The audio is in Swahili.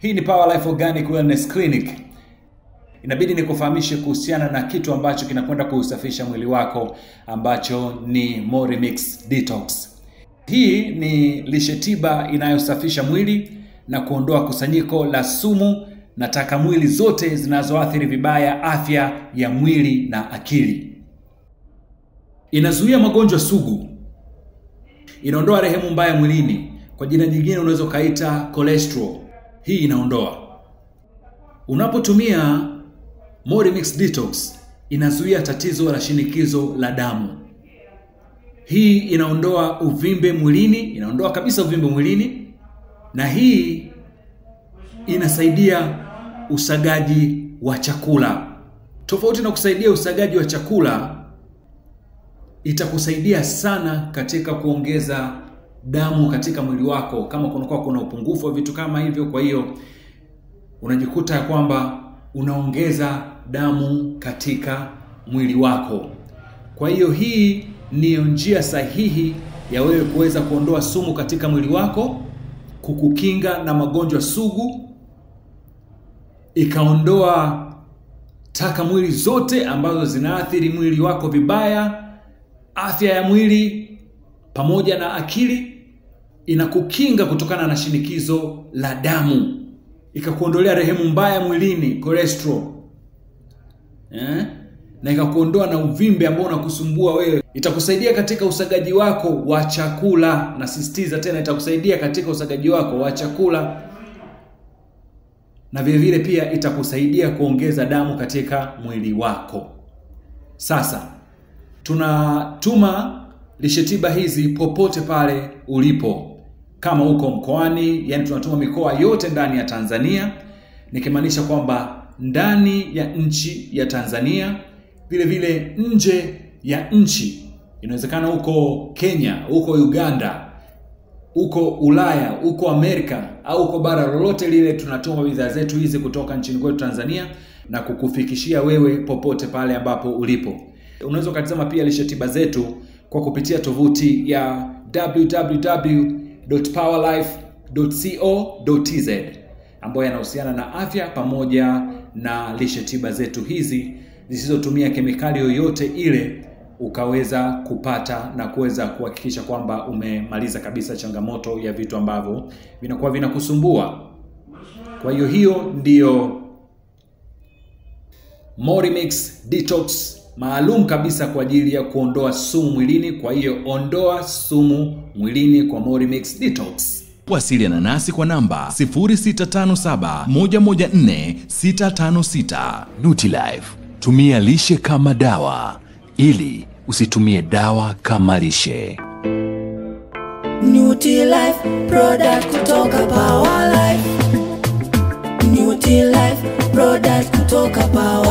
Hii ni Power Life Organic Wellness Clinic. Inabidi nikufahamishe kuhusiana na kitu ambacho kinakwenda kuusafisha mwili wako ambacho ni Morimix Detox. Hii ni lishe tiba inayosafisha mwili na kuondoa kusanyiko la sumu na taka mwili zote zinazoathiri vibaya afya ya mwili na akili. Inazuia magonjwa sugu. Inaondoa rehemu mbaya mwilini. Kwa jina jingine unaweza kaita cholesterol. Hii inaondoa. Unapotumia Morimix Detox inazuia tatizo la shinikizo la damu. Hii inaondoa uvimbe mwilini, inaondoa kabisa uvimbe mwilini, na hii inasaidia usagaji wa chakula. Tofauti na kusaidia usagaji wa chakula, itakusaidia sana katika kuongeza damu katika mwili wako kama kunakuwa kuna upungufu wa vitu kama hivyo. Kwa hiyo unajikuta kwamba unaongeza damu katika mwili wako. Kwa hiyo hii ni njia sahihi ya wewe kuweza kuondoa sumu katika mwili wako, kukukinga na magonjwa sugu, ikaondoa taka mwili zote ambazo zinaathiri mwili wako vibaya, afya ya mwili pamoja na akili. Inakukinga kutokana na shinikizo la damu, ikakuondolea rehemu mbaya mwilini, cholesterol, na ikakuondoa na uvimbe ambao unakusumbua wewe. Itakusaidia katika usagaji wako wa chakula, na sisitiza tena, itakusaidia katika usagaji wako wa chakula, na vile vile pia itakusaidia kuongeza damu katika mwili wako. Sasa tunatuma lishe tiba hizi popote pale ulipo. Kama uko mkoani, yani tunatuma mikoa yote ndani ya Tanzania, nikimaanisha kwamba ndani ya nchi ya Tanzania, vile vile nje ya nchi. Inawezekana uko Kenya, uko Uganda, uko Ulaya, uko Amerika, au uko bara lolote lile, tunatuma bidhaa zetu hizi kutoka nchini kwetu Tanzania na kukufikishia wewe popote pale ambapo ulipo. Unaweza ukatazama pia lishe tiba zetu kwa kupitia tovuti ya www.powerlife.co.tz ambayo yanahusiana na afya pamoja na lishe tiba zetu hizi zisizotumia kemikali yoyote ile, ukaweza kupata na kuweza kuhakikisha kwamba umemaliza kabisa changamoto ya vitu ambavyo vinakuwa vinakusumbua. Kwa hiyo hiyo ndiyo Morimix Detox maalum kabisa kwa ajili ya kuondoa sumu mwilini. Kwa hiyo ondoa sumu mwilini kwa Morimix Detox. Wasiliana nasi kwa namba 0657 114 656. Nutilife, tumia lishe kama dawa ili usitumie dawa kama lishe. Nutilife product kutoka Power Life. Nutilife product kutoka Power